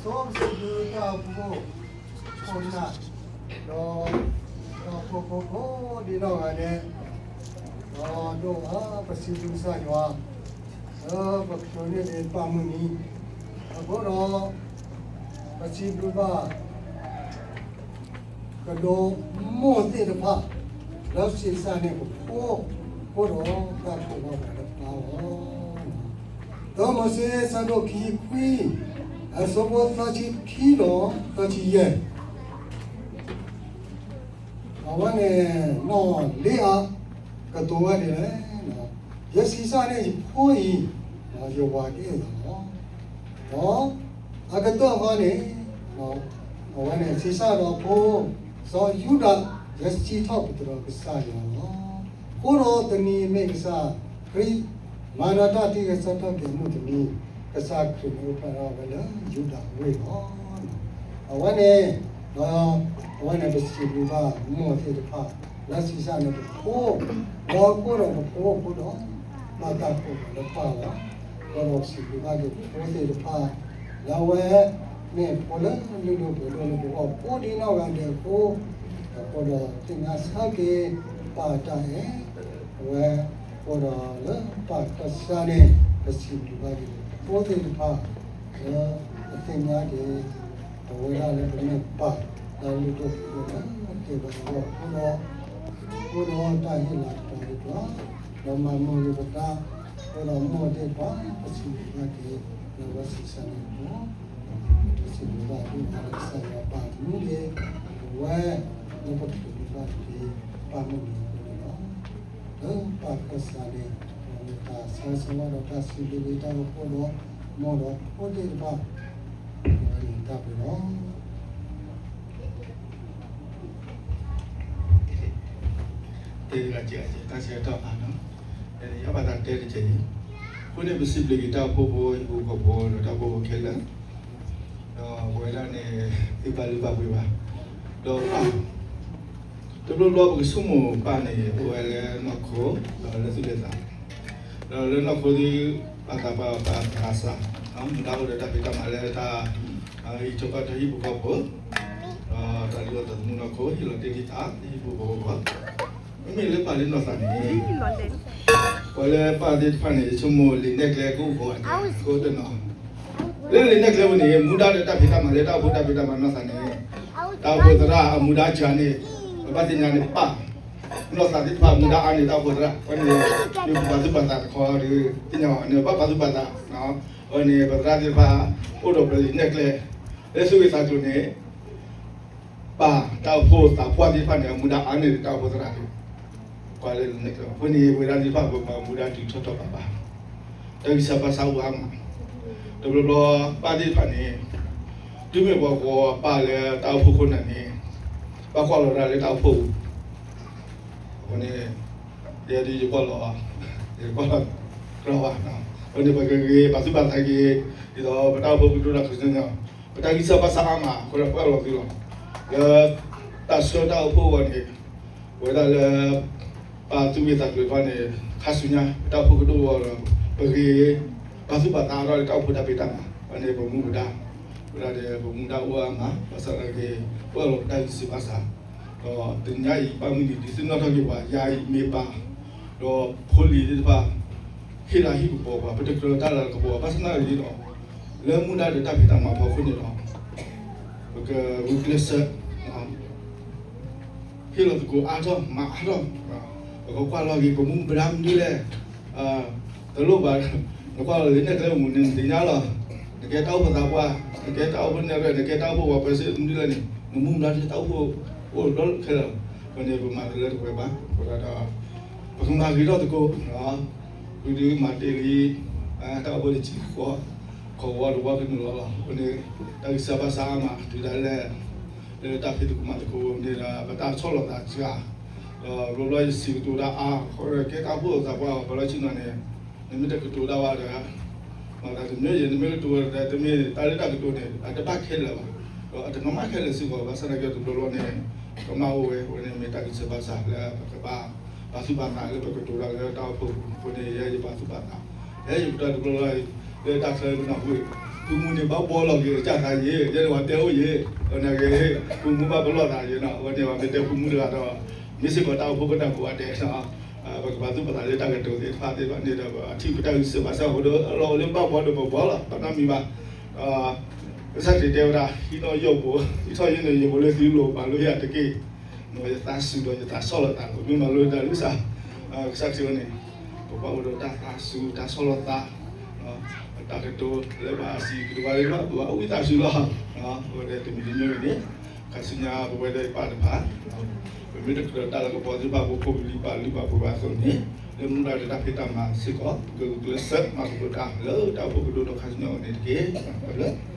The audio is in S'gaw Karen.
ဒီးပစံးဘျုးတၢ်အိၣ်ဖှိၣ်ခိၣ်နၢ်, ဒီးတၢ်အိၣ်ဖှိၣ်ဖိကိးဒံနီၢ်ဂၤဒဲး, ဒီးဒိၣ်အါပစံးဘျုးကစၢ်ယွၤ, လၢပချုးန့ၢ်ဒံးပၢ်မုၢ်နံၤ, အဃိဒီး ပစံးဘျုးဘၣ် ကဒိးမိၢ်သ့ၣ်တဖၣ် လၢစံးစၢ်န့ၣ်ပဖိ, အဃိဒီးတၢ်ခိၣ်လီၤဂာ်လၢပၢ်လီၤ. တၢမိၤၡ့ အဆၢဒိၣ်ခံဆံခွံ, အဆၢဖိသၢဆံခံဒီးသၢဆံယဲၢ် အဝဲန့ၣ် နီၢ်လ့အၤ ကတိၤဝဲဒ်လဲၣ်, ယစံးစၢ်န့ၣ်ယဖိအံၤ, ယဝၤဒ်အံၤလီၤ. ဒီးအကတၢၢ်ဃီန့ၣ်, အဝဲန့ၣ်စံးစၢ်ဒီးဖိ, စီၤယူဒၤ, ယစံးထီၣ်ပတြၢၤကစၢ်ယွၤလီၤ. အဃိဒီးတနံၤအံၤမ့ၢ်ကစၢ်ခရံာ် မၤဒီးတၢ်တံၤကစၢ်ထီၣ်က့ၤမုၢ်တနံၤ, ကစၢ်ခရံာ်န့ၣ်အိၣ်ဖျဲၣ်ထီၣ်ဝဲလၢယူဒၤဝ့ၢ်လီၤ. အဝဲန့ၣ်, အဝဲန့ၣ်ပစံးဘျုးဘၣ်မိၢ်သ့ၣ်တဖၣ်, လၢစံးစၢ်န့ၣ်ပဖိ, ဒီးအဃိဒီးပဖိအဃိဒီး, ဘၣ်တၢ်ကိးဂၤလၢပၢ်လီၤ. အဃိဒီးပစံးဘျုးဘၣ်က့ၤဖိသ့ၣ်တဖၣ်, လၢအဝဲမ့ၢ်ဖိလၢလုၢ်ဒိၣ်ပှ့ၤဒိၣ်လၢပဂီၢ်ကိးဒံနီၢ်ဂၤဒဲးအဃိ, အဃိဒီးသ့ၣ်ညါဆၢက့ၤပၢ်တၢ်အဲၣ်, အဝဲ အဃိဒီးလၢပၢ်ကစၢ်န့ၣ် ပစံးဘျုးဘၣ်က့ၤဖိသ့ၣ်တဖၣ်, လၢပသ့ၣ်ညါက့ၤ ပဝဲဒၣ်လၢပမ့ၢ်ပၢ်လၢလုၢ်ဒိၣ်ပှ့ၤဒိၣ်လၢကဲဘၣ်အဂီၢ်အဃိဒီး, အဃိဒီးတၢ်ဟ့ၣ်လၤကပီၤတဖၣ်, ဒီးမၤမုာ်ဂ့ၤပသး, အဃိဒီးမိၢ်သ့ၣ်တဖၣ် ပစံးဘျုးဘၣ်က့ၤ လၢအဝဲစံးစၢ်န့ၣ်အဃိ, ပစံးဘျုးဘၣ်က့ၤကစၢ်ယွၤပၢ်မူဒံး, ပဝဲလၢပချုးဒံးဘၣ်တက့ၢ် ပၢ်မုၢ်နံၤအဃိန့ၣ်လီၤ. လၢပၢ်ကစၢ်န့ၣ် ပမ့ၢ်တၢ်ဆၢဂ့ၤဆၢဝါဒီးတၢ်စံးဘျုးက့ၤတၢ်အိၣ်ဖှိၣ်ဒီး မိၢ်ဒီးဖိသ့ၣ်တဖၣ်, အဝဲန့ၣ်တၢ်ဘျုးလီၤ. တဲတဂၤကဲ, တၢ်ဆၢကတီၢ်အါနီၤ, ယဘၣ်သးတဲတကဲးအံၤ, အဃိန့ၣ် ပစံးဘျုးက့ၤတၢ်အိၣ်ဖှိၣ်ဖိ ဟံၣ်ဖိဃီဖိ ဒီးတၢ်အိၣ်ဖှိၣ်ဖိခဲလၢာ်, ဒီးပဝဲဒၣ်န့ၣ် သုပာ်လုၢ်ပာ်ပှ့ၤဘၣ်, ဒီး တဘျီဘျီပကဆိကမိၣ်ပၢ်န့ၣ် အိၣ်ဝဲလၢနီၢ်ခိ, ဒီးလၢသူၣ်လၢသး, ဒီးလၢနီၢ်ခိသု ပာ်သးပှၢ်ပာ်သးစၢ်, မူဒါအိၣ်ဒီးတၢ်ဖံးတၢ်မၤလၢတၢ် အံးကီကီတၢ်ဟံၣ်ဖိဃီဖိ, ဒီးတၢ်လုၢ်အီၣ်သးသမူနီၢ်ခိ ဟ့ၣ်လီၤတ့ၢ်လံသး ဟံၣ်ဖိဃီဖိ, မ့မ့ၢ်လၢပာ်လၢနီၢ်သးန့ၣ် ပှၤလၢပၢ်သ့ၣ်တဖၣ်န့ၣ် ယဆိကမိၣ်လံာ်နဲၣ်ကျဲကအိၣ်ဂီၤအတၢ်အဃိတနီၤ, လၢလံာ်နဲၣ်ကျဲပူၤန့ၣ် မူဒါဒီးတၢ်ဖံးတၢ်မၤလၢတၢ်အိၣ်ဖှိၣ်တၢ်ဖံးတၢ်မၤနီၢ်သးန့ၣ်, တၢ်အိၣ်ဖှိၣ်သရၣ်အမူဒါကၢန့ၣ်, ပဘၣ်သ့ၣ်ညါန့ၣ်ပၢ်, နီၢ်သးသ့ၣ်တဖၣ်မူဒါအါန့ၣ်တၢ်အိၣ်ဖှိၣ်သရၣ်, အဝဲန့ၣ် မ့ၢ်ပပာ်သူၣ်ပာ်သးတခီဒီး သ့ၣ်ညါဘၣ်န့ၣ် ဘၣ်ပာ်သူၣ်ပာ်သး, အဝဲန့ၣ် ပသရၣ်သ့ၣ်တဖၣ် အိၣ်ဒီးပလံာ်နဲၣ်ကျဲ, လၢသူၣ်ဂ့ၤသးကျိၤန့ၣ် ပၢ်တၢ်အိၣ်ဖှိၣ်သးပှၢ်သ့ၣ်တဖၣ်န့ၣ် အမူဒါအါန့ၢ်တၢ်အိၣ်ဖှိၣ်သရၣ်န့ၣ်, ပှၤလၢန့ၣ် အဃိန့ၣ် ဝဲဒၣ်သ့ၣ်တဖၣ်ပမၤမူဒါတုၤထီၣ်ထီၣ်ဘးဘး, တၢ်ဂံၢ်စၢ်ဘါစၢ်အိၣ်အါမး, တဘျီဘျီပၢ်သ့ၣ်တဖၣ်န့ၣ်, တုၤမ့ၢ်ပှၤဂီၤပၢ်လၢတၢ်အိၣ်ဖှိၣ်ခိၣ်နၢ်န့ၣ်, ဘၣ်ကွၢ်လီၤဒၣ်လၢတၢ်အိၣ်ဖှိၣ်ပူၤ, အဃိန့ၣ် ယဲဒၣ်ယကွၢ်လီၤ, ယကွၢ်လီၤကြၢးဘၣ်, အဃိန့ၣ် ပကဂ့ၤပာ်သူၣ်ပာ်သးက့ၤ, ဒ်သိးပတၢ်အိၣ်ဖှိၣ်ကဒိၣ်တၢ်ခူၣ်စ့ၣ်ညီ, ပတၢ်ဂံၢ်စၢ်ဘါစၢ်အါမး အဃိဒီးပအၢၣ်လီၤသုလီၤ, လၢတၢ်ဆှၢတၢ်အိၣ်ဖှိၣ်အဂီၢ်န့ၣ်, ပဝဲဒၣ်လၢ ပၢ်သူၣ်ဂ့ၤသးကျိၤတဖၣ်န့ၣ် ခါဆူညါ ပတၢ်အိၣ်ဖှိၣ်ကဒိၣ်အဂီၢ်ဒီး ပဂ့ၤ ပာ်သူၣ်ပာ်သးအါထီၣ်လၢတၢ်အိၣ်ဖှိၣ်တၢ်ဖံးတၢ်မၤ, အဃိန့ၣ် ပမူပဒါ, ဝဲဒၣ်ဒီး ပမူဒါအိၣ်အါမး ဘၣ်ဆၣ်သနာ်က့ ပအၢၣ်လီၤပတၢ်ဂံၢ်စၢ်ဘါစၢ်, ဒီးတနံၤညါအံၤ ပၢ်မုၢ်နံၤဒုးသ့ၣ်နီၣ်ထီၣ်က့ၤပှၤ ယၤအံၤမ့ၢ်ပၢ်, ဒီးဖိလံၤသ့ၣ်တဖၣ် ဟ့ၣ်လၤဟ့ၣ်ကပီၤပှၤ ပတကြၢးတၢ်လၤကပီၤ ဘၣ်ဆၣ်သနာ်က့ဒီး လၢမူဒါဒီးတၢ်ဖံးတၢ်မၤဖီခိၣ်န့ၣ်ဒီး ပကဂုာ်ကျဲးစၢး ဟ့ၣ်လီၤသကိးအါထီၣ် မၤအါထီၣ်, ပကကွၢ်လီၤက့ၤ ပမူပဒါမနုၤလဲၣ်, တလိၣ်ဘၣ်, နကွၢ်လီၤလံာ်နဲၣ်ကျဲမူန့ၣ် နသ့ၣ်ညါလီၤ, နကဲတၢ်အိၣ်ဖှိၣ်သးပှၢ်, နကဲတၢ်အိၣ်ဖှိၣ်နဲၣ်ရဲၣ်, နကဲတၢ်အိၣ်ဖှိၣ်ပှၤပၢၤစ့ၣ်မနုၤလဲၣ်န့ၣ် နမူပဒါတၢ်အိၣ်ဖှိၣ်အိၣ်ဒီးခဲလၢာ်, အဃိန့ၣ် ပမၤတလၢတပှဲၤဘၣ်, အဃိဒီး ပကမၤဂ့ၤထီၣ်သကိး, ပဒုးမၤတ့ၢ်လံ တၢ်အိၣ်ဖှိၣ်တဆံဃီ ခီဝီတဝီကနုာ်လီၤလီၤ, အဃိန့ၣ် တၢ်ဂံၢ်စၢ်ဘါစၢ်အါမး တုၤဒၣ်လဲာ် လၢတၢ်ဖံးသကိးမၤသကိးန့ၣ်ဒီး ပတၢ်ဆီၣ်လီၤသးစှၤ, ဒီးဘျီဘျီယစံးကတိၤတၢ်အါ, အဃိဒီးကဲတၢ်အိၣ်ဖှိၣ်သးပှၢ် ပလီၢ်ဆ့ၣ်နီၤန့ၣ် နမ့ၢ်တကတိၤဒၣ်ဝဲဒီး မၤသးတမ့ၢ်ယဲ နမ့ၢ်ကတိၤဒီး တမ့ၢ်တၢ်လၢတၢ်ကတိၤန့ၣ် အတဘၣ်ခဲလၢာ်ဘၣ်, ဒီးအတနီၣ်မးခဲလၢာ်စ့ၢ်ကီး, ဘၣ်ဆၣ်သနာ်က့တဘျီဘျီန့ၣ် ကမၣ်အိၣ်ဝဲ, အဃိန့ၣ်မ့ၢ်တၢ်ဂံၢ်စၢ်ဘါစၢ်လၢပကဘၣ်ပာ်သူၣ်ပာ်သးလၢပကတိၤတၢ်လၢတၢ်အိၣ်ဖှိၣ်ပူၤ, အဃိန့ၣ် ယဲယပာ်သူၣ်ပာ်သး, ယဲယကတိၤတဘျီဘျီ လၢတၢ်ချၢပနၢ်ဟူ ဖုမူန့ၣ်ဘၣ်ဘှီလီၤက့ၤကစၢ်သးယ့ၣ်, ယဲန့ၣ်ပှၤတဲအိၣ်ယ့ၣ်, အန့ၣ်ဂ့ၤ, ဖုမူဘၣ်ပလီၢ်သးယ့ၣ်နီၤ, အဝဲန့ၣ်ပှၤမ့ၢ်တဲဖုမူတဂၤဒီး, မ့ၢ်စ့ၢ်ကီးတၢ်အိၣ်ဖှိၣ်ဖိတၢ်ကိးဂၤဒဲး, ပကပာ်သူၣ်ပာ်သးလၢတၢ်ကတိၤသ့ၣ်တဖၣ်သ့ၣ်တဖၣ်န့ၣ်ဒီး ပထံၣ်ပတၢ်ဂံၢ်စၢ်ဘၣ်စၢ်အဃိဒီး အလီၢ်အိၣ်လၢဘၣ်ဘှီဒီးပဘှီလီၤ ပနီတမံၤဘၣ်, ကစၢ်ခရံာ်တဲဝဲဒၣ် ဟံးထီၣ်ယိာ်ဘိ, ဟံးထီၣ်ယိာ်န့ၣ် ယိာ်ဘိလၢသုလိၤ မၤလိယၤတက့ၢ်, ယသးစူၤဒီးယသးဆီၣ်လီၤသး ပမ့ၢ်မၤလိတၢ်လၢကစၢ်, ကစၢ်ခရံာ်ဝဲန့ၣ်, ပဘၣ်အိၣ်ဒီးတၢ်သးစူၤတၢ်ဆီၣ်လီၤသး, တၢ်ကတိၤလၢပှၤအစံးကတိၤဘၣ်သ့ၣ်တဖၣ် ပဘၣ်ဝံသးစူၤလီၤ, အဝဲဒၣ်တမံၤတမံၤန့ၣ်, ခါဆူညါပဝဲဒၣ်ပၢ်တဖၣ် ပမ့ၢ်တကြၢးတၢ်လၢကပီၤသ့ၣ်တဖၣ် ပဖိပလံၤပာ်လုၢ်ပာ်ပှ့ၤဘၣ်အသိးန့ၣ်, လၢမူဒါတၢ်ဖံးတၢ်မၤစ့ၢ်ကီး ပကဂုာ်ကျဲးစၢးမၤသကိးတၢ်လၢတၢ်အိၣ်ဖှိၣ်ကဒိၣ်ဒီးခါဆူညါအံၤန့ၣ်တက့ၢ်, လၢ